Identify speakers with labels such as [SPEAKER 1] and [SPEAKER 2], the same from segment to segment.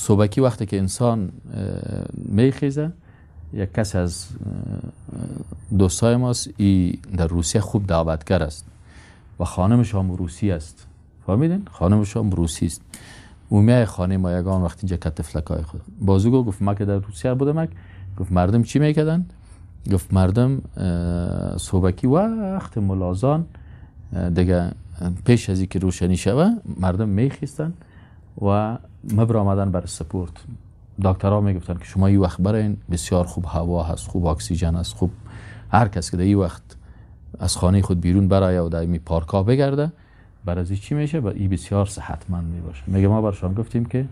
[SPEAKER 1] صبحکی وقتی که انسان میخیزه، یک کس از دوستای ماست، ای در روسیه خوب دعوتگر است و خانمش هم روسی است. فهمیدین؟ خانمش هم روسی است. او میای خانه ما یگان وقتی اینجا کتفلکای خود بازو گفت ما که در روسیه بودم، گفت مردم چی میکردن؟ گفت مردم صبحکی وقت ملازان دیگه پیش از اینکه روشنی شوه مردم میخیستن و مبر آمدن بر سپورت. دکترها میگفتن که شما این وقت براین، بسیار خوب هوا هست، خوب اکسیژن هست، خوب هر کس که در این وقت از خانه خود بیرون برایه و در این پارک ها بگرده بر از چی میشه؟ بر این بسیار صحتمند میباشه. میگه ما برشان گفتیم که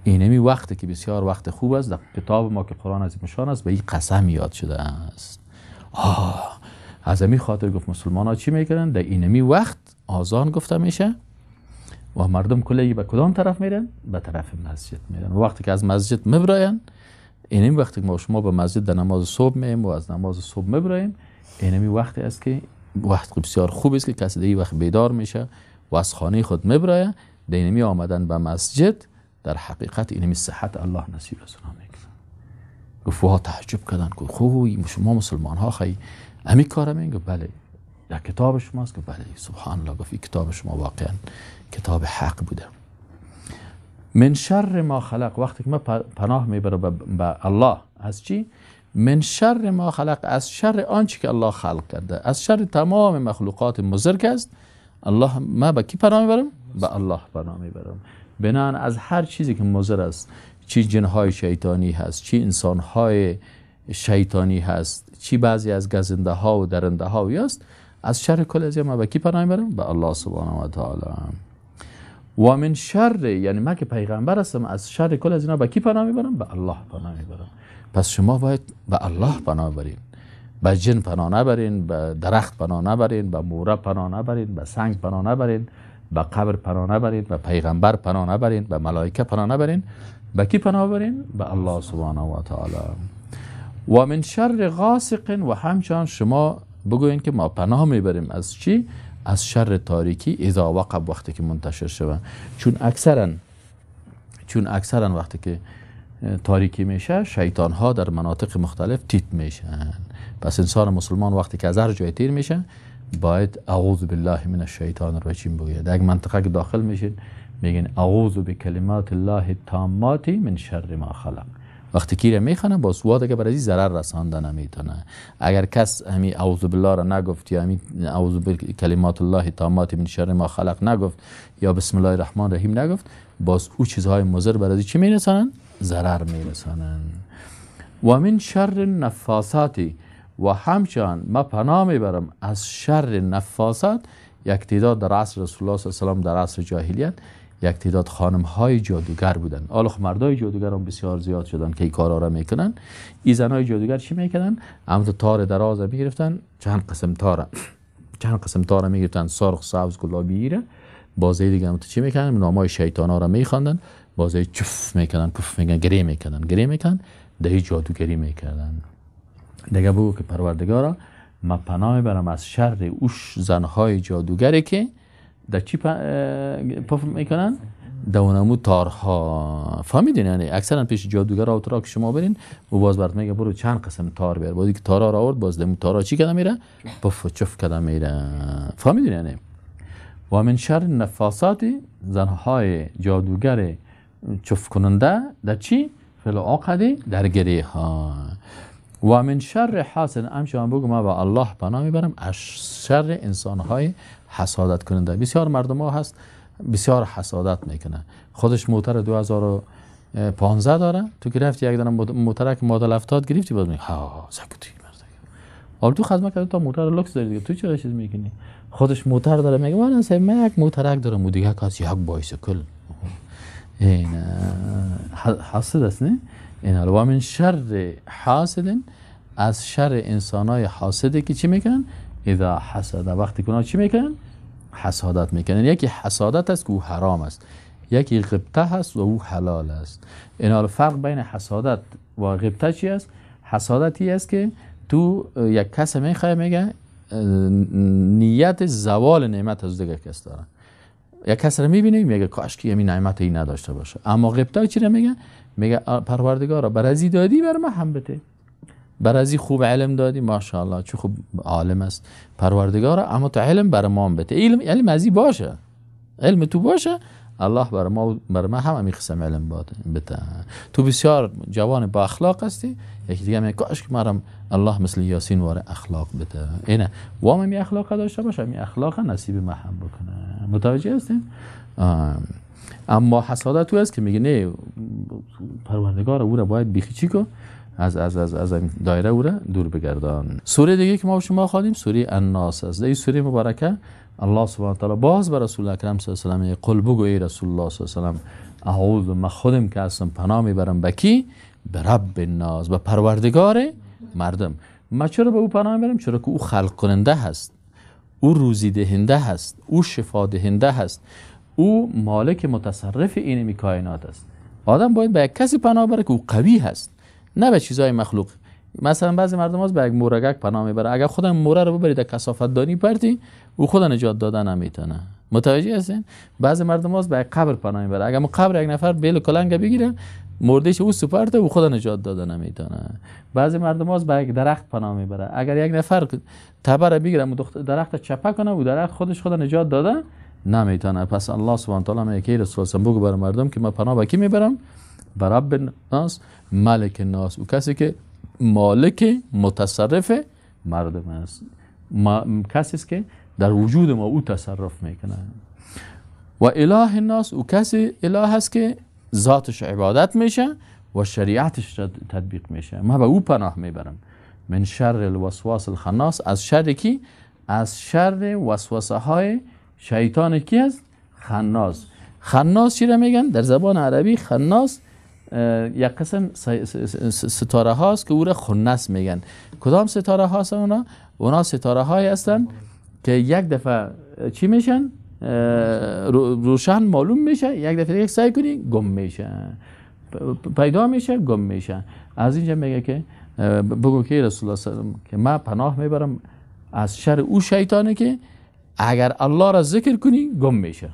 [SPEAKER 1] اینمی وقتی که بسیار وقت خوب است، در کتاب ما که قرآن عظیم شان است به این قسم یاد شده است. از همین خاطر گفت مسلمان ها چی میکنن؟ در اینمی وقت آذان گفته میشه و مردم کلی به کدام طرف میرن؟ به طرف مسجد میرن. و وقتی که از مسجد مبراین، اینمی وقتی که ما شما به مسجد در نماز صبح میم و از نماز صبح مبرایم، اینمی وقتی است که وقت بسیار خوب است که کسی در این وقت بیدار میشه و از خانه خود مبرایه، در اینمی آمدن به مسجد در حقیقت اینمی صحت الله نصیب از اونها میکنه. گفت وا تعجب کردن، گفت خوی شما مسلمان ها خیلی امی کار میگه؟ گفت بله در کتاب شماست. گفت بله سبحان الله. گفت این کتاب شما واقعا کتاب حق بوده. من شر ما خلق، وقتی که ما پناه میبرم به الله از چی؟ من شر ما خلق، از شر آنچه که الله خلق کرده، از شر تمام مخلوقات مضر است. الله ما به کی پناه میبرم؟ به الله پناه میبرم. بنان از هر چیزی که مضر است، چی جنهای شیطانی هست، چی انسانهای شیطانی هست، چی بعضی از گزنده ها و درنده ها است، از شر کل از ما به کی پناه میبرم؟ به الله سبحانه و تعالی. و من شر، یعنی من که پیغمبر هستم، از شر کل از اینا به کی پناه میبرم؟ به الله پناه میبرم. پس شما باید به الله پناه برین، به جن پناه نبرین، به درخت پناه نبرین، به موره پناه نبرین، به سنگ پناه نبرین، به قبر پناه نبرین، به پیغمبر پناه نبرین، به ملائکه پناه نبرین. به کی پناه برین؟ به الله سبحانه و تعالی. و من شر غاسق، و همچنان شما بگوین که ما پناه میبریم از چی؟ از شر تاریکی اذا وقب، وقتی که منتشر شوه. چون اکثرا وقتی که تاریکی میشه شیطان ها در مناطق مختلف تیت میشن. پس انسان مسلمان وقتی که از هر جای تیر میشه باید اعوذ بالله من الشیطان الرجیم بگه. در یک منطقه که داخل میشین میگن اعوذ بکلمات الله التامات من شر ما خلق. وقتی کی را میخوانه باز وا دیگه برای ضرر رسانده نمیتونه. اگر کس همی اعوذ بالله را نگفت یا همی اعوذ بکلمات الله التامات من شر ما خلق نگفت یا بسم الله الرحمن الرحیم نگفت، باز او چیزهای مضر برای چی میرسانن؟ ضرر میرسانن. و من شر النفاثات، و همچنان ما پناه میبرم از شر نفاثات. یک تعداد در عصر رسول الله صلی الله علیه و سلم، در عصر جاهلیت، یک تعداد خانم های جادوگر بودن. حالا مردای جادوگر هم بسیار زیاد شدن که این کارا را میکنن. این زنای جادوگر چی میکنن؟ هم تار دراز میگرفتن، چند قسم تار میگرفتن، سرخ، سبز، گلابی را. بازی دیگه هم چی میکنن؟ نامای شیطان ها را میخواندن، بازی چف میکنن، پف میکنن، گریه میکنن، گریه میکنن، ده جادوگری میکردن. دیگه بگو که پروردگارا ما پناه میبرم از شر اوش زنهای جادوگری که در چی پف میکنن؟ دونمو تارها. فهمیدین؟ یعنی اکثرا پیش جادوگر و ترا که شما برین و باز برات میگه برو چند قسم تار بیار، باز که تارا را آورد باز دمو تارا چی کده میره؟ پف و چف کده میره. فهمیدین؟ یعنی و من شر نفاسات، زنهای جادوگر چف کننده در چی؟ فی العقد، در گریه ها. و من شر حاسد، همچنان بگو ما به الله پناه میبرم از شر انسانهای حسادت کننده. بسیار مردم ها هست بسیار حسادت میکنه. خودش موتر 2015 داره، تو که رفتی یک دانه موتر که مدل 70 گرفتی، باز میگه ها سکوتی مرد. حالا تو خدمت کردی تا موتر لوکس داری دیگه، تو چرا چیز میکنی؟ خودش موتر داره، میگه من یک موترک دارم و دیگه کسی یک بایسکل. این حسد است نه؟ این و من شر حاسد، از شر انسانای حاسده که چی میکنن؟ اذا حسد، وقتی که چی میکنن؟ حسادت میکنن. یکی حسادت است که او حرام است، یکی غبطه هست و او حلال است. این فرق بین حسادت و غبطه چی است؟ حسادتی است که تو یک کس میخوای، میگه نیت زوال نعمت از دیگه کس داره. یک کس رو میبینه میگه کاش که همین نعمت ای نداشته باشه. اما غبطه چی رو میگه؟ میگه پروردگارا بر ازی دادی بر ما هم بده، بر ازی خوب علم دادی، ماشاءالله چه خوب عالم است پروردگارا، اما تو علم بر ما هم بده. علم ازی باشه، علم تو باشه، الله بر ما هم همین قسم علم بده. تو بسیار جوان با اخلاق هستی، یکی دیگه میگه کاش که مرم الله مثل یاسین واره اخلاق بده. اینه وام می اخلاق داشته باشه، می اخلاق نصیب ما هم بکنه. متوجه هستین؟ اما حسادت تو است که میگه نه پروردگار او را باید بیخی چی کو از از از از دایره او را دور بگردان. سوره دیگه که ما شما خوانیم سوره الناس است. این سوره مبارکه الله سبحانه و تعالی باز بر رسول اکرم صلی الله علیه و قل بگو ای رسول الله صلی الله علیه و سلم اعوذ، من خودم که هستم پناه میبرم به کی؟ به رب الناس، به پروردگار مردم. ما چرا به او پناه میبرم؟ چرا که او خلق کننده هست، او روزی دهنده هست، او شفا دهنده هست، او مالک متصرف این کائنات است. آدم باید به یک کسی پناه بره که او قوی هست، نه به چیزهای مخلوق. مثلا بعضی مردم هست به یک مورگک پناه میبره، اگر خودم موره رو ببرید کثافت دانی پرتی، او خود نجات دادن نمیتونه. متوجه هستین؟ بعضی مردم هست به یک قبر پناه میبره، اگر مو قبر یک نفر بیل کلنگ بگیره مردهش او سپرده، او خود نجات دادن نمیتونه. بعضی مردم هست به یک درخت پناه میبره، اگر یک نفر تبر بگیره درخت چپه کنه، او درخت خودش خود نجات داده نمیتونه. پس الله سبحانه و تعالی میگه رسول الله بگو بر مردم که من پناه به کی میبرم؟ به رب الناس، ملک الناس، او کسی که مالک متصرف مردم است، کسی است که در وجود ما او تصرف میکنه. و اله الناس، او کسی اله است که ذاتش عبادت میشه و شریعتش تطبیق میشه. ما به او پناه میبرم. من شر الوسواس الخناس، از شر کی؟ از شر وسوسه های شیطان کی است؟ خناس. خناس چی را میگن؟ در زبان عربی خناس یک قسم ستاره هاست که او را خنث میگن. کدام ستاره هاست اونا؟ اونا ستاره های هستن که یک دفعه چی میشن؟ روشن معلوم میشه، یک دفعه یک سعی کنی گم میشه، پیدا میشه گم میشه. از اینجا میگه که بگو که رسول الله صلی الله علیه و که من پناه میبرم از شر او شیطانه که اگر الله را ذکر کنی گم میشه.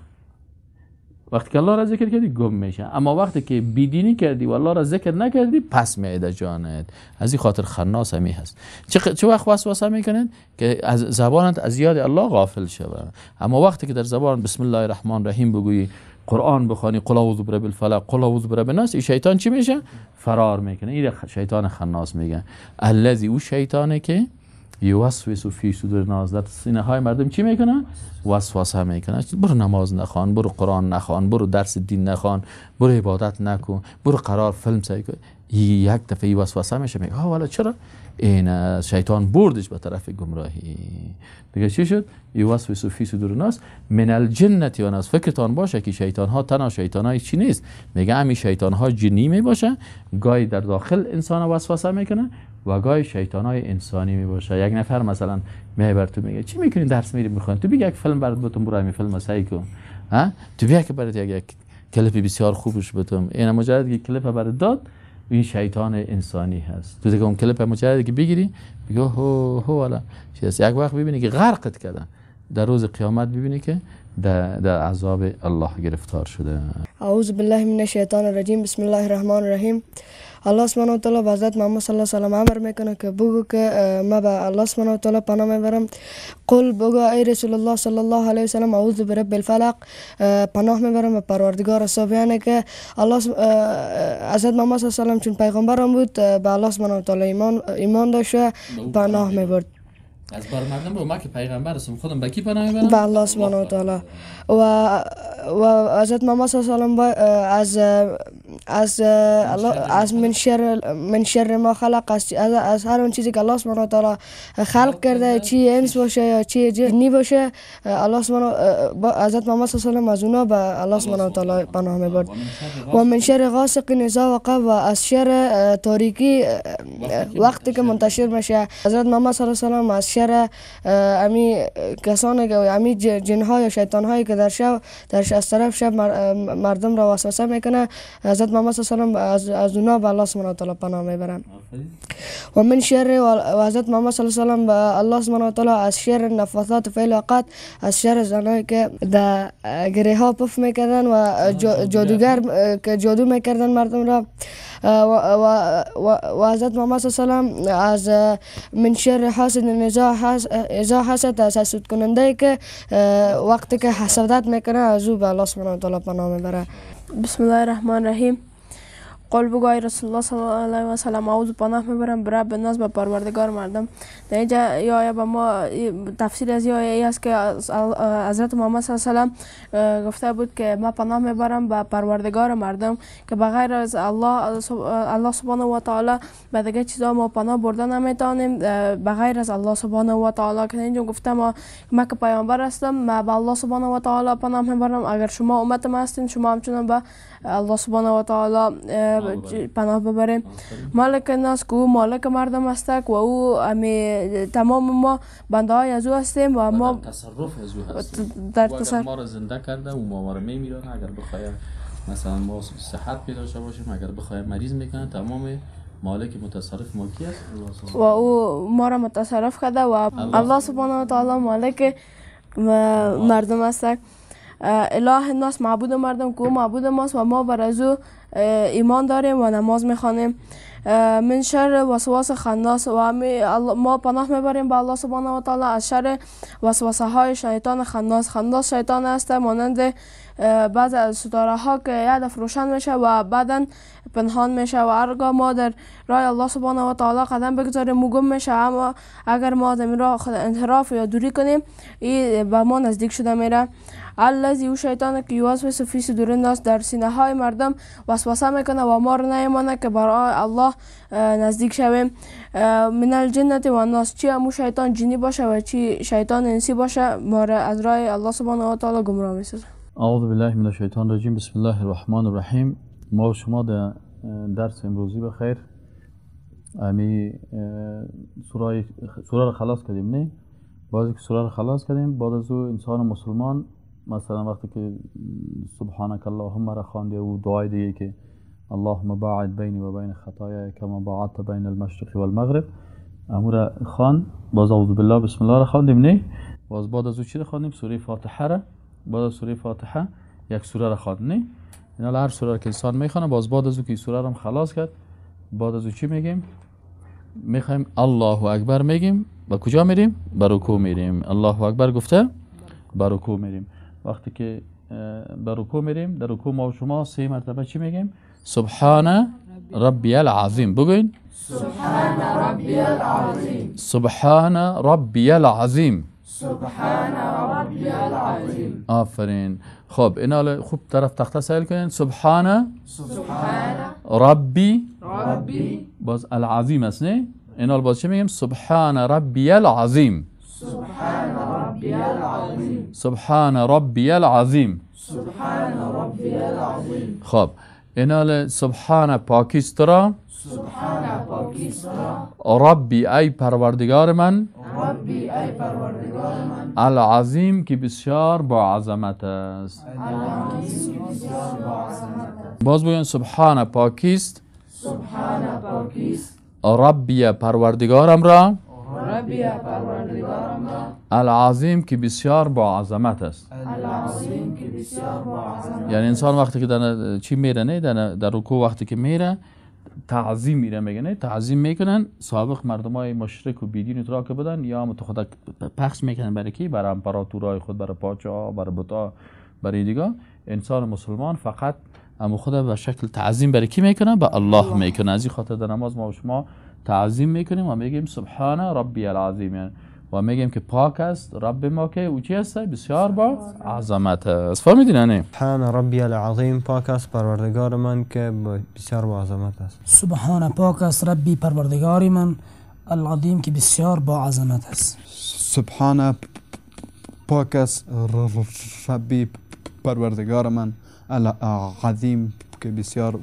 [SPEAKER 1] وقتی که الله را ذکر کردی گم میشه، اما وقتی که بیدینی کردی و الله را ذکر نکردی پس میایده جانت. از این خاطر خناس همی هست. چه وقت وسوسه میکنند که از زبانت از یاد الله غافل شوه. اما وقتی که در زبان بسم الله الرحمن الرحیم بگویی، قرآن بخوانی، قل اعوذ برب الفلق، قل اعوذ برب الناس، این شیطان چی میشه؟ فرار میکنه. این شیطان خناس میگه. الذی، او شیطانه که یوسوس فی صدور الناس، در سینه های مردم چی میکنه؟ وسوسه میکنه. برو نماز نخوان، برو قرآن نخوان، برو درس دین نخوان، برو عبادت نکن، برو قرار فیلم سعی کن. یک دفعه وسوسه میشه، میگه ها والا چرا؟ این شیطان بردش به طرف گمراهی. دیگه چی شد؟ یوسوس فی صدور الناس من الجنة و الناس. فکرتان باشه که شیطان ها تنها شیطان های چی نیست، میگه همین شیطان ها جنی میباشه، گاهی در داخل انسان وسوسه میکنه و گاهی شیطان های انسانی میباشه. یک نفر مثلا میای بر تو میگه چی میکنی؟ درس میری میخوانی، تو بگی یک فیلم برات بتون، برو همین فیلم سعی کن، ها تو بیا که برات یک کلیپ بسیار خوبش بتون. این مجرد که کلیپ برات داد، این شیطان انسانی هست. تو دیگه اون کلیپ مجرد که بگیری بگی هو هو والا چیز، یک وقت ببینی که غرقت کردن، در روز قیامت ببینی که در عذاب الله گرفتار شده.
[SPEAKER 2] اعوذ بالله من الشیطان الرجیم، بسم الله الرحمن الرحیم. الله سبحانه و تعالی به حضرت محمد صلی الله علیه و سلم امر میکنه که بگو که ما به الله سبحانه و تعالی پناه میبرم. قل بگو ای رسول الله صلی الله علیه و سلم اعوذ برب الفلق، پناه میبرم به پروردگار صبح. یعنی که الله حضرت محمد صلی الله علیه و سلم چون پیغمبرم بود به الله سبحانه و تعالی ایمان داشت و پناه میبرد.
[SPEAKER 1] از بر مردم با ما که پیغمبر هستم خودم به کی پناه میبرم؟
[SPEAKER 2] به الله سبحانه و تعالی. و حضرت محمد صلی الله علیه و از از از من شر ما خلق، از هر اون چیزی که الله سبحانه و تعالی خلق کرده، چی انس باشه یا چی جنی باشه، الله سبحانه حضرت محمد صلی الله علیه و از اونا به الله سبحانه و تعالی پناه میبرد. و من شر غاسق اذا وقب، و از شر تاریکی وقتی که منتشر میشه. حضرت محمد صلی الله علیه و از شر امی کسانی که امی جنها یا شیطان هایی که در شب در از طرف شب مردم را وسوسه میکنه، حضرت محمد صلی الله علیه و سلم از اونا به الله سبحانه و تعالی پناه میبرم. و من شر و حضرت محمد صلی الله علیه و سلم به الله سبحانه و تعالی از شر نفاثات فی العقد، از شر زنایی که در گره ها پف میکردن و جادوگر که جادو میکردن مردم را، و حضرت محمد صلی الله علیه و سلم از من شر حاسد اذا حسد، از حسود کننده که وقتی که حسادت میکنه از او به الله سبحانه و تعالی پناه میبره.
[SPEAKER 3] بسم الله الرحمن الرحیم. قول بگو ای رسول الله صلی الله علیه و سلم، اعوذ پناه میبرم برب الناس، به پروردگار مردم. در اینجا یا به ما تفسیر از یا است که حضرت محمد صلی الله علیه و سلم گفته بود که ما پناه میبرم به پروردگار مردم، که بغیر از الله سبحانه و تعالی به دیگه چیزا ما پناه برده نمیتونیم بغیر از الله سبحانه و تعالی. که اینجا گفته ما که پیامبر هستم، ما به الله سبحانه و تعالی پناه میبرم، اگر شما امت ما هستین شما همچنان به الله سبحانه و تعالی پناه ببریم. مالک الناس که او مالک مردم است و او تمام ما بنده های از او هستیم و ما
[SPEAKER 1] در تصرف از او هستیم. در تصرف ما را زنده کرده و ما را میمیرانه. اگر بخوایم مثلا ما صحت پیدا شده باشیم، اگر بخوایم مریض میکنه، تمام مالک متصرف ما کی است؟
[SPEAKER 3] و او ما را متصرف کرده و الله سبحانه و تعالی مالک مردم است. اله الناس معبود مردم که او معبود ماست و ما بر از او ایمان داریم و نماز میخوانیم. من شر وسواس خناس، و ما پناه میبریم به الله سبحانه و تعالی از شر وسوسه های شیطان خناس. خناس شیطان است مانند بعض از ستاره ها که یک دفعه روشن میشه و بعدا پنهان میشه و هرگاه ما در راه الله سبحانه و تعالی قدم بگذاریم گم میشه، اما اگر ما از این راه خود انحراف یا دوری کنیم این به ما نزدیک شده میره. الذی او شیطان که یوسوس فی صدور الناس، در سینه های مردم وسوسه میکنه و ما رو نیمانه که برای الله نزدیک شویم. من الجنة و الناس، چی امو شیطان جنی باشه و چی شیطان انسی باشه ما را از راه الله سبحانه و تعالی گمراه میسازه.
[SPEAKER 1] اعوذ بالله من الشیطان الرجیم. بسم الله الرحمن الرحیم. ما و شما در درس امروزی بخیر امی سوره را خلاص کردیم، نه؟ بعد که سوره را خلاص کردیم، بعد از او انسان مسلمان مثلا وقتی که سبحانك اللهم را خوانده و دعای دیگه که اللهم باعد بینی و بین خطایای کما باعدت بین المشرق والمغرب، امور خوان، باز اعوذ بالله بسم الله را خواندیم، نه؟ باز بعد از او چی را خواندیم؟ سوره فاتحه را. بعد از سوره فاتحه یک سوره را خواند، نه؟ اینا هر سوره که انسان میخوانه، باز بعد از او که سوره را خلاص کرد، بعد از او چی میگیم؟ میخوایم الله اکبر میگیم و کجا میریم؟ به رکوع میریم. الله اکبر گفته به رکوع میریم. وقتی که به رکوع میریم، در رکوع ما و شما سه مرتبه چی میگیم؟ سبحان ربی العظیم. بگوین
[SPEAKER 4] سبحان ربی العظیم.
[SPEAKER 1] سبحان ربی العظیم.
[SPEAKER 4] سبحان ربی العظیم.
[SPEAKER 1] آفرین. خب اینا خوب طرف تخته سایل کنین. سبحان
[SPEAKER 4] سبحان
[SPEAKER 1] ربی
[SPEAKER 4] ربی
[SPEAKER 1] باز العظیم است، نه؟ اینا باز چی میگیم؟ سبحان ربی العظیم.
[SPEAKER 4] سبحان ربی العظیم.
[SPEAKER 1] سبحان ربی العظیم.
[SPEAKER 4] سبحان ربی العظیم.
[SPEAKER 1] خب اینا سبحان پاکیست را،
[SPEAKER 4] سبحان پاکیست را،
[SPEAKER 1] ربی ای پروردگار من،
[SPEAKER 4] ربی ای پروردگار من،
[SPEAKER 1] العظیم که بسیار با عظمت است،
[SPEAKER 4] العظیم که بسیار با عظمت است.
[SPEAKER 1] باز بگوین سبحان پاکیست،
[SPEAKER 4] سبحان پاکیست،
[SPEAKER 1] ربی پروردگارم را،
[SPEAKER 4] ربی پروردگارم را،
[SPEAKER 1] العظیم که بسیار با عظمت است،
[SPEAKER 4] العظیم که بسیار با عظمت.
[SPEAKER 1] یعنی انسان وقتی که در چی میره، نه در رکوع وقتی که میره تعظیم میره، میگه نه تعظیم میکنن. سابق مردمای مشرک و بیدین را که بودن یا متخدا پخش میکنن برای کی؟ برای امپراتورای خود، برای پادشاه، برای بتا، برای دیگه. انسان مسلمان فقط اما خدا به شکل تعظیم برای کی میکنه؟ به الله میکنه. از این خاطر در نماز ما و شما تعظیم میکنیم و میگیم سبحان ربی العظیم، یعنی و میگیم که پاک است رب ما که او چی است؟ بسیار با عظمت است. فهمیدین نه؟
[SPEAKER 5] سبحان ربی العظیم، پاک است پروردگار من که بسیار با عظمت است.
[SPEAKER 6] سبحان پاک است ربی پروردگار من العظیم که بسیار با عظمت است.
[SPEAKER 7] سبحان پاک است ربی پروردگار من العظیم که بسیار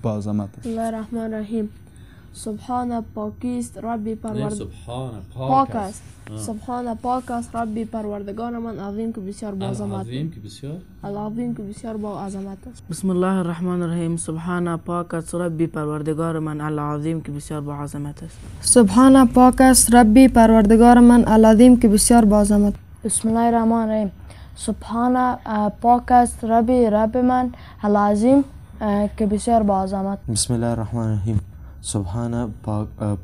[SPEAKER 7] با عظمت است.
[SPEAKER 3] الله الرحمن الرحیم. سبحان پاکیست ربی پروردگار،
[SPEAKER 1] سبحان
[SPEAKER 3] پاک است، سبحان پاک است ربی پروردگار من، عظیم که بسیار با عظمت،
[SPEAKER 1] العظیم که بسیار،
[SPEAKER 3] العظیم که بسیار با عظمت است.
[SPEAKER 8] بسم الله الرحمن الرحیم. سبحان پاک است ربی پروردگار من، العظیم که بسیار با عظمت است.
[SPEAKER 2] سبحان پاک است ربی پروردگار من، العظیم که بسیار با عظمت.
[SPEAKER 9] بسم الله الرحمن الرحیم. سبحان پاک است ربی رب من، العظیم که بسیار با عظمت.
[SPEAKER 5] بسم الله الرحمن الرحیم. سبحان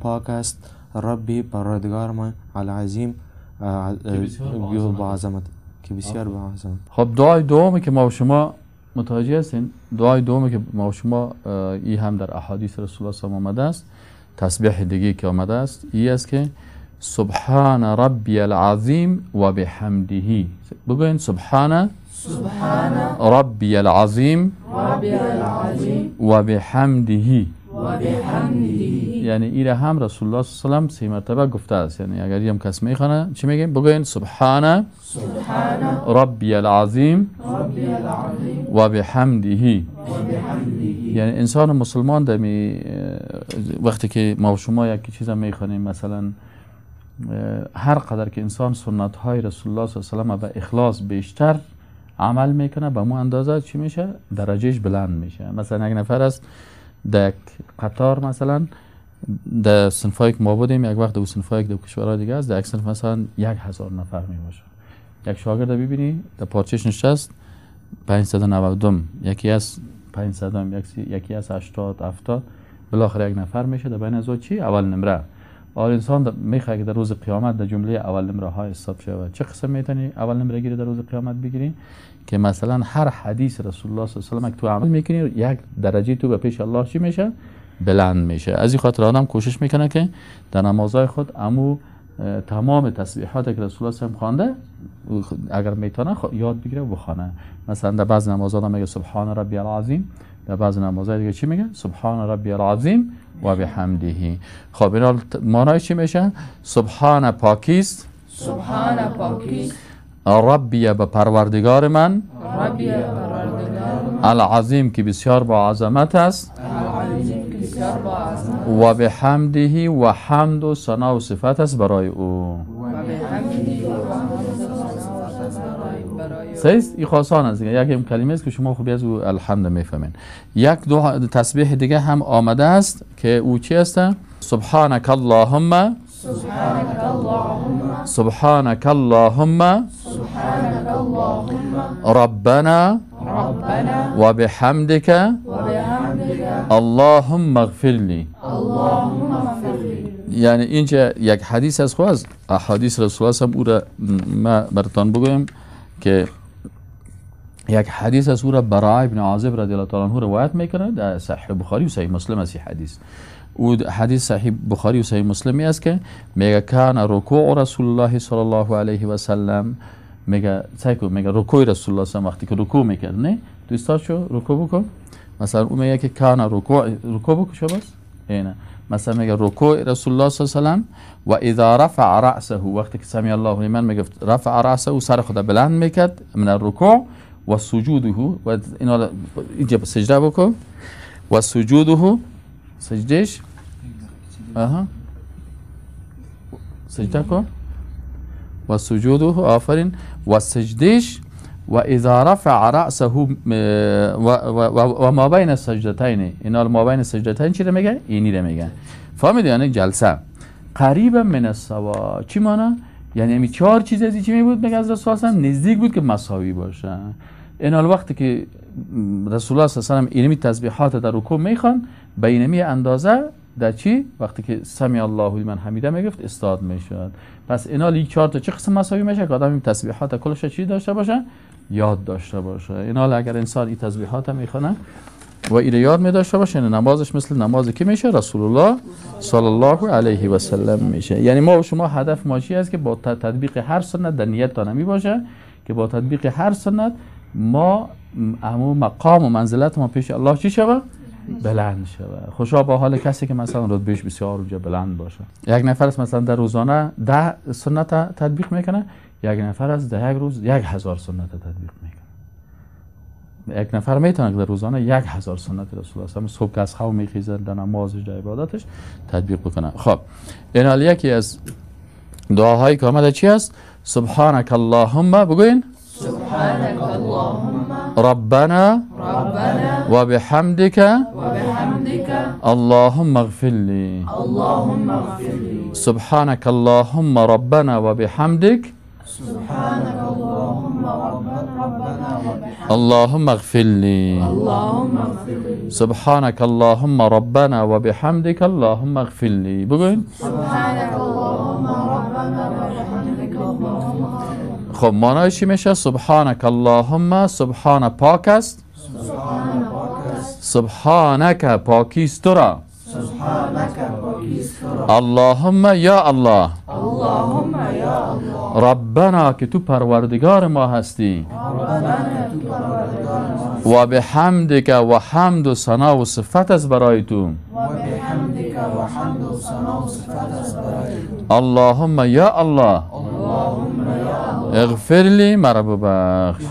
[SPEAKER 5] پاک است ربی پروردگار من، العظیم با عظمت، که بسیار با عظمت.
[SPEAKER 1] خب دعای دومی که ما و شما متوجه هستین، دعای دومی که ما و شما ای هم در احادیث رسول الله صلی الله علیه و آمده است، تسبیح دیگه که آمده است ای است که سبحان ربی العظیم و بحمده. بگوین سبحان،
[SPEAKER 4] سبحان
[SPEAKER 1] ربی العظیم
[SPEAKER 4] ربی العظیم
[SPEAKER 1] و بحمده
[SPEAKER 4] و بحمده.
[SPEAKER 1] یعنی ایره هم رسول الله صلی الله علیه و سلم 3 مرتبه گفته است. یعنی اگر هم کس میخوانه چی میگیم؟ بگوین سبحان،
[SPEAKER 4] سبحان
[SPEAKER 1] ربی العظیم
[SPEAKER 4] ربی العظیم
[SPEAKER 1] و بحمده.
[SPEAKER 4] و بحمده.
[SPEAKER 1] یعنی انسان مسلمان دمی وقتی که ما و شما یک چیز میخوانیم، مثلا هر قدر که انسان سنت های رسول الله صلی الله علیه و به اخلاص بیشتر عمل میکنه، به مو اندازه چی میشه؟ درجهش بلند میشه. مثلا یک نفر است در یک قطار، مثلا در صنفایی که ما بودیم یک وقت، در صنفایی که در کشورهای دیگه است، در یک صنف مثلا 1000 نفر میباشه. یک شاگرد ببینی در پارچهش نشست 592، یکی از 500، یکی از 80، 70، بالاخره یک نفر میشه در بین از او چی؟ اول نمره. آن انسان میخواد که در روز قیامت در جمله اول نمره های حساب شود. چه قسم میتونی اول نمره گیری در روز قیامت بگیری؟ که مثلا هر حدیث رسول الله صلی الله علیه و آله که تو عمل میکنی یک درجه تو به پیش الله چی میشه؟ بلند میشه. از این خاطر آدم کوشش میکنه که در نمازهای خود امو تمام تسبیحات که رسول الله صلی الله علیه و آله خوانده اگر میتونه یاد بگیره و بخونه. مثلا در بعض نمازها آدم میگه سبحان ربی العظیم، در بعض نمازهای دیگه چی میگه؟ سبحان ربی العظیم و بحمده. خب اینا معنای چی میشه؟ سبحان پاکیست،
[SPEAKER 4] سبحان پاکیست،
[SPEAKER 1] ربی به پروردگار من،
[SPEAKER 4] ربی پروردگار من،
[SPEAKER 1] العظیم که بسیار با عظمت است،
[SPEAKER 4] العظیم که بسیار با عظمت،
[SPEAKER 1] و بحمده و حمد و ثنا و صفت است برای او،
[SPEAKER 4] و بحمده و حمد و ثنا و صفت است برای او.
[SPEAKER 1] صحیح است؟ این خاصان است دیگه، یک کلمه است که شما خوب از او الحمد میفهمین. یک دو تسبیح دیگه هم آمده است که او چی است؟ سبحانك اللهم،
[SPEAKER 4] سبحانك اللهم،
[SPEAKER 1] سبحانك اللهم،
[SPEAKER 4] سبحانك اللهم،
[SPEAKER 1] ربنا،
[SPEAKER 4] ربنا،
[SPEAKER 1] وبحمدك،
[SPEAKER 4] وبحمدك،
[SPEAKER 1] اللهم اغفر لي،
[SPEAKER 4] اللهم اغفر لي.
[SPEAKER 1] یعنی اینجا یک حدیث از خود از احادیث رسول الله صلی الله علیه و او را ما براتان بگویم که یک حدیث از او را براء بن عازب رضی الله تعالی عنه روایت میکنه در صحیح بخاری و صحیح مسلم است. حدیث او حدیث صحیح بخاری و صحیح مسلمی است که میگه کان رکوع رسول الله صلی الله علیه و سلم، میگه سعی کن، میگه رکوع رسول الله صلی وقتی که رکوع میکرد، نه تو استاد شو رکوع بکن، مثلا او میگه که کان رکوع، رکوع بکن شو بس اینه، مثلا میگه رکوع رسول الله صلی الله علیه و سلم و اذا رفع رأسه، وقتی که سمع الله لمن میگفت رفع رأسه، سر خود بلند میکرد من الرکوع و سجوده، و اینا اینجا سجده بکن، و سجوده سجدش، اها سجده کن، و سجوده آفرین، و سجدش، و اذا رفع رأسه و ما بین السجدتین، اینا ما بین السجدتین چی رو میگه؟ اینی رو میگه. فهمیدی؟ یعنی جلسه قریبا من السوا. چی معنی؟ یعنی همی 4 چیز از چی می بود میگه از رسول الله نزدیک بود که مساوی باشه. اینا وقتی که رسول الله صلی الله علیه و سلم اینمی تسبیحات در رکوع میخوان، به اینمی اندازه در چی؟ وقتی که سمع الله لمن حمیده میگفت استاد میشد. پس اینا یک 4 تا چه قسم مساوی میشه که آدم این تسبیحات کلش چی داشته باشه؟ یاد داشته باشه. اینا اگر انسان این تسبیحات میخونه و ایره یاد می داشته باشه، نمازش مثل نماز کی میشه؟ رسول الله صلی الله علیه و سلم میشه. یعنی ما و شما هدف ما چی است؟ که با تطبیق هر سنت در نیت تا نمی باشه که با تطبیق هر سنت ما امو مقام و منزلت ما پیش الله چی شوه؟ بلند شوه. خوشا با حال کسی که مثلا رتبهش بسیار اونجا بلند باشه. یک نفر است مثلا در روزانه 10 سنت تطبیق میکنه، یک نفر است در یک روز 1000 سنت تطبیق میکنه. یک نفر میتونه که در روزانه 1000 سنت رسول الله صبح که از خواب میخیزه در نمازش، در عبادتش تطبیق بکنه. خب این یکی از دعاهایی که آمده چی است؟ سبحانك اللهم، بگوین
[SPEAKER 4] سبحانك اللهم
[SPEAKER 1] ربنا وبحمدك اللهم اغفر لي.
[SPEAKER 4] اللهم اغفر لي.
[SPEAKER 1] سبحانك اللهم ربنا وبحمدك
[SPEAKER 4] سبحانك اللهم ربنا وبحمدك
[SPEAKER 1] اللهم اغفر لي.
[SPEAKER 4] اللهم اغفر لي.
[SPEAKER 1] سبحانك اللهم ربنا وبحمدك اللهم اغفر لي. بگوین
[SPEAKER 4] سبحانك اللهم ربنا وبحمدك اللهم اغفر لي.
[SPEAKER 1] خب معنای چی میشه؟ سبحانك اللهم، سبحان پاک است، سبحانك پاکیست تو را، اللهم یا الله،
[SPEAKER 4] اللهم یا الله،
[SPEAKER 1] ربنا که تو پروردگار ما هستی، و بحمدک و حمد و ثنا و صفت است برای تو، اللهم یا الله اغفر لی، مرا ببخش.